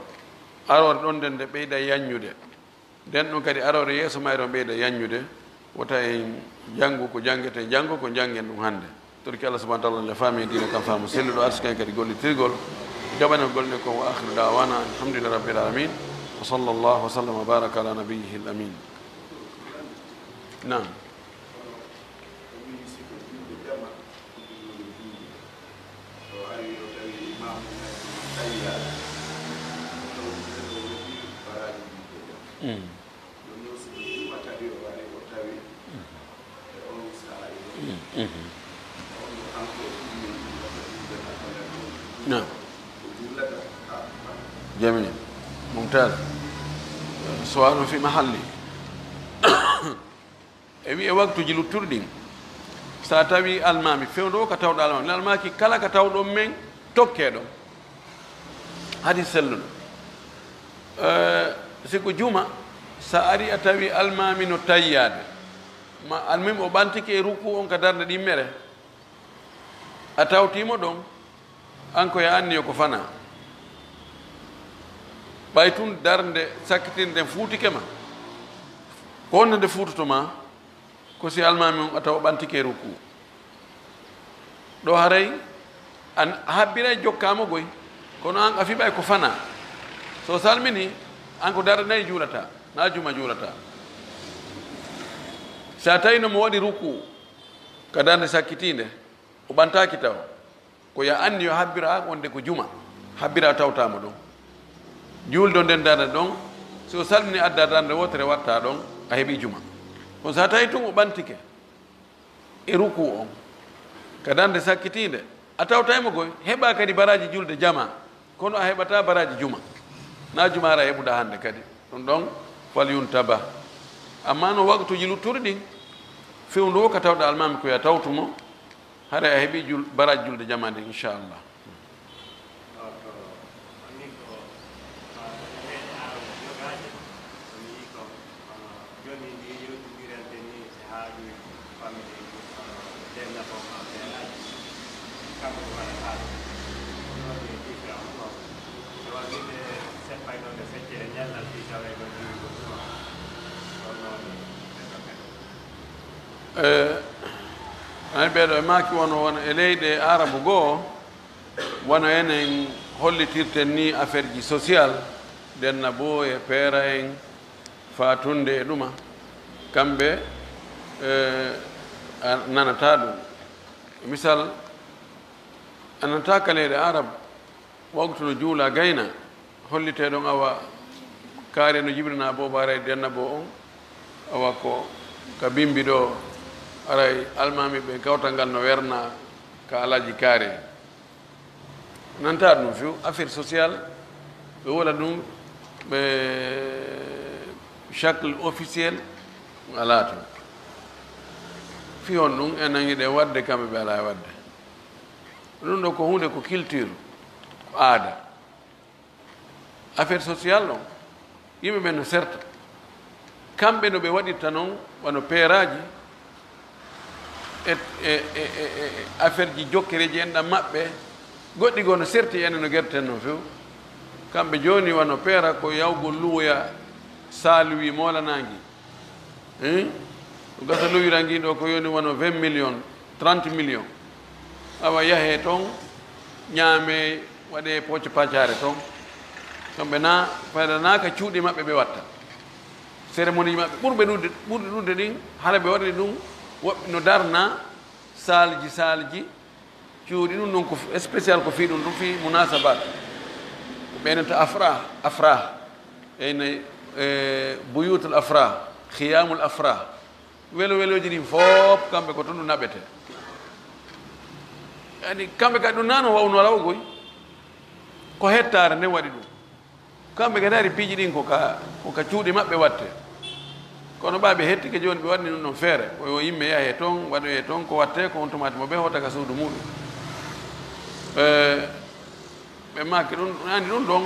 aroore ɗon nden nde ɓeyda yanñude. Nden ɗum kadi aroore yeeso mayre on ɓeyda yanñude, wota en janngu ko janngeten janngo, ko njanngen ɗum hannde. Torki Allah subhanahu wa taala nde faami en diina kam faamu selluɗo, arsika en kadi gollitirgol, jaɓana en golle ɗen kon. Wa akhiru da'wana alhamdulillahi rabbil alamin. Wa sallallahu wa sallam wa baraka ala nabiyyihi al amin. Naam. Mm. Mm, mhm. Naam. Jamil. Mumtaz. Su'alun fi mahalli. E wi'e waktuuji luttuɗi ɗin, so a tawi almaami, fewndo o ka tawɗo almaami, almaaki kala ka tawɗon men, tokkee ɗon. Hadi selluɗo. Eh, si ko juma, so a ari a tawi almaami no tayyaade, ma almuhim o ɓantike e ruku on ka darnde ɗimmere, a tawtiimo ɗon, an ko ya anniyo ko fana. Ɓay tun darnde sakkitinde nden fuutike ma, ko honno nde fuutoto ma? Ko si almaami on a tawa ɓantike ruku. Ɗo haray an a habbiray jokkaama goy, kono an a fiɓay ko fana. So salmini, an ko darnde nayi juulata, na juma juulata. Sa tawi no mo waɗi ruku ka darnde sakkitiinde, o ɓantaaki taw. Ko ya anniyo habbira wonde ko juma, habbira tawtaama ɗon. Juuldo nden darnde ɗon, si o salmini adda darnde wootere watta ɗon, a heɓi juma. Kono sa tawi tun o ɓantike e ruku on, ka darnde sakkitiinde, a tawtaymo goy, heɓa kadi baraaji julde jama, kono a heɓata baraaji juma. Na juma ara heɓuɗa hannde kadi. Ɗum ɗon, fal yuntaba. Amma no waktuuji luttuɗi ɗin, fewndo o ka tawɗa almaami ko ya tawtumo, haray a heɓi jul-, baraaji julde jama nde, inchallah. Jooni ndi yewtindiranten ni e haajuuji famille, kono denna ko ma feeraaji, kanko ko waɗa haala. Ɗo e différent ko e wallide seppay ɗo nde feccere ñallal fi taway ɗo juuwi ko ɗum. Ɗon noon e ɗo kadi. Eh, ay ɓeeɗo e maaki wono, wono e leyɗe Arabu goo, wano enen hollitirten ni affaire ji social, denna bo e peera en, faatunde e ɗuma, kamɓe, eh, a nanata ɗum. Misal, a nanata ka leyɗe Arab, waktu no juula gayna, hollite ɗon awa kaari no jibrina bo, baara e denna bo on, awa ko ka bimbi ɗo, aray almaami ɓe kawtal ngal no werna ka alaji kaari. Nanta ɗum few, affaire sociale, ɓe wola ɗum, ɓe shakl officiel, alaa toon. Fi on ɗum, enen hiɗen waɗde, kamɓe ɓe alaa e waɗde. Ɗum ɗo ko huunde, ko culture, ko aada. Affaire sociale ɗon, yimɓe ɓen no serta. Kamɓe no ɓe waɗirta non, wano peeraaji, e, e, e, e, e affaire ji jokkereeji enɗam maɓɓe, goɗɗi goo no serti enen no gerten non few. Kamɓe jooni wano peera ko yawgol luwoya Saluwi moolanaangi. Hein? Ko gasa luwirangi ɗo ko yoni wano vingt millions, trente millions. Awa yahe toon, ñaame, waɗe pooce paacaare toon. Kamɓe na, fayda na ka cuuɗi maɓɓe ɓe watta. Cérémonie maɓɓe ɓurɓe ɗuɗde, ɓurɗi ɗuɗde ɗin, hara ɓe waɗi ɗum, woɓɓe no darna saalji, saalji, cuuɗi ɗum ɗon ko spécial, ko fii ɗum ɗum fii munasabat. Ko ɓeynata afrah, afrah. Eyna, e, buyutul afrah, khiyamul afrah. Welo welooji ɗin fof, kamɓe ko toon ɗum naɓete. Ani kamɓe kadi ɗum nano wawno lawgoy. Ko hettaare nde waɗi ɗum. Kamɓe kadi hari piiji ɗin ko ka, ko ka cuuɗi maɓɓe watte. Kono ɓa ɓe hettike jooni ɓe waɗni ɗum ɗon feere. Ko yo yimɓe yahe toon, waɗoye toon, ko watte ko on tumaati mo ɓe hota ka suudu muɗum. Eh, ɓe maaki ɗum, ani ɗum ɗon,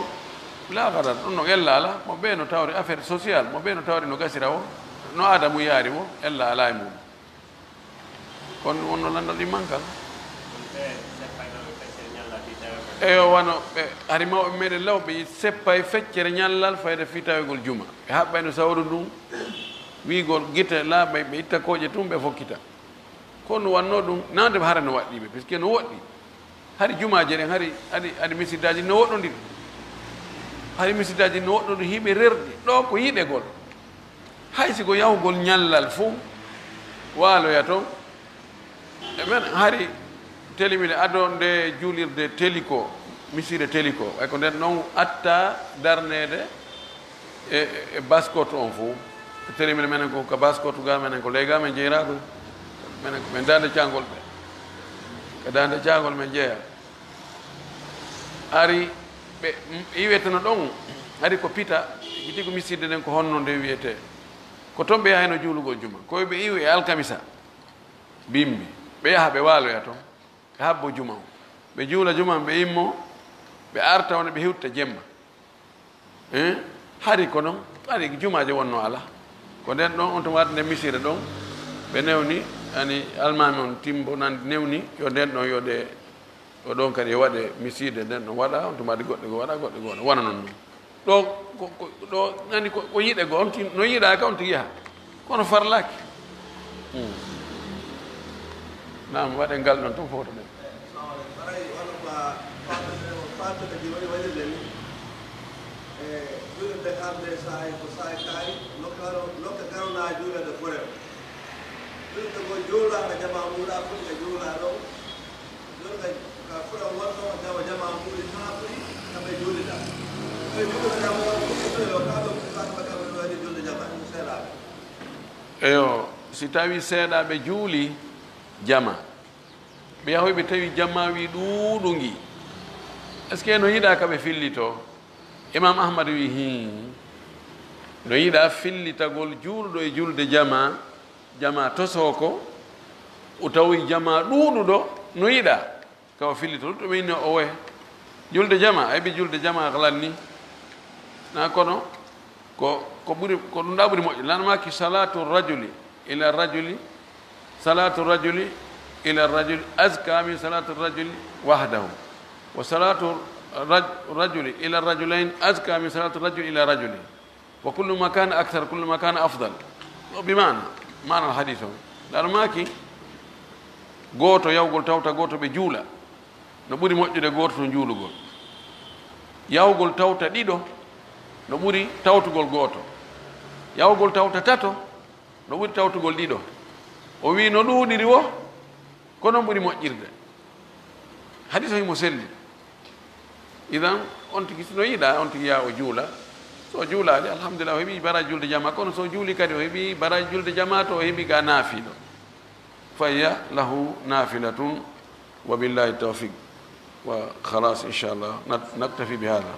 la gadar, ɗum ɗon ella ala, mo ɓe no tawri affaire social, mo ɓe no tawri no gasira o, no aada mu yaari o, ella ala e mum. Kono wonno landal ɗi mankal. Eyo, wano ɓe, hari mawɓe meɗen law, ɓe seppa e feccere ñallal fayda fii tawegol juma. Ɓe haɓɓayno sawru ndun, wiigol gite laaɓay, ɓe itta kooƴe tun, ɓe fokkita. Kono wanno ɗum, nande hara no waɗɗi ɓe, puisque no woɗɗi. Hari jumaaje ɗen, hari, hari, hari misiddaaji no woɗɗondiri. Hari misiddaaji no woɗɗondiri, hiɓe rerɗi. Ɗo ko yiɗegol. Hay si ko yahugol ñallal fof, waaloya toon. E men hari telimine ado nde juulirde teliko, misire teliko. Way ko nden noon atta darneede e, e, e Baskot on fof. Telimine menen ko ka Baskot ga, menen ko ley ga men jeyra ɗum. Menen ko ɓe Daande Caangol ɓe. Ka Daande Caangol men jeya. Ari ɓe, m-, iweteno ɗon, ari ko pita, jiti ko misidde nden ko honno nde wiyetee. Ko toon ɓe yahayno juulugol juma. Ko ɓe iwi e alkamisa, bimbi. Ɓe yaha ɓe waaloya toon, ɓe habbo juma on. Ɓe juula juma on, ɓe immo, ɓe arta wona ɓe hewta jemma. Eh? Hari ko noon, hari jumaaje wonno ala. Ko nden ɗon on tuma wadde nden misira ɗon, ɓe newni, ani almaami on timbo nan newni, yo nden ɗon, yo ɗe, o ɗon kadi yo waɗe miside nden ɗon waɗa, on tuma waɗi goɗɗe goo waɗa, goɗɗe goo waɗa. Wona noon noon. Ɗo, ko, ko, ɗo, nani ko, ko yiɗe goo, on ti-, no yiɗa ka on tigi yaha. Kono farlaaki. Hmm. Naam, waɗe ngal ɗon tun foto ɗen. Haray wano ko a faamata, faamata ji woni waɗirde ni. E juulirde arde saa'i ko saa'i kaari, nokka garo, nokka garo na juulirde forel. Juulirde goo juula ka jama muuɗa foti ka juula ɗon. Juulirde ka forel wonno jama, jama muuɗi haa ɓuri ka ɓe juulida. Ɓe juulirde jama on, ɓe juulirde ka ɗon, ɓe faama ka ɓe waɗi juulde jama, seeɗaaɓe. Eyo, si tawi seeɗaaɓe juuli jama, ɓe yahoy ɓe tawi jama wi ɗuuɗu ngi. Est-ce que no yiɗa ka ɓe fillito? Imam Ahmad wi, hin. No yiɗa fillitagol juulɗo e julde jama, jama tosoko, o tawi jama ɗuuɗuɗo, no yiɗa ka o fillito. Ɗum ɓe inni o woye. Julde jama, a heɓi julde jama halal ni. Na kono, ko, ko ɓuri, ko ɗum ɗa ɓuri moƴƴi. Lan maaki salatu rajuli ila rajuli, salatu rajuli ila rajuli azka min salatu rajuli wahdahu. Wa salatu raj-, rajuli ila rajulain azka min salatu rajuli ila rajuli. Wa kullu ma kana akthar, kullu ma kana afdal. Ɗo bi maana, maana hadis o. Ɗa ɗo maaki, gooto yawgol tawta gooto ɓe juula. No ɓuri moƴƴude gooto tun juulugol. Yahugol tawta ɗiɗo, no ɓuri tawtugol gooto. Yahugol tawta tato, no ɓuri tawtugol ɗiɗo. O wi no ɗuuɗiri wo, ko non ɓuri moƴƴirde. Hadis o himo selli. Idan, on tigi si no yiɗa, on tigi yaa o juula. So o juulaali, alhamdulillah, o heɓi baraji julde jama. Kono so o juuli kadi, o heɓi baraji julde jama to, o heɓi ga naafiɗo. فهي له نافلة وبالله التوفيق. وخلاص إن شاء الله نت-، نكتفي بهذا.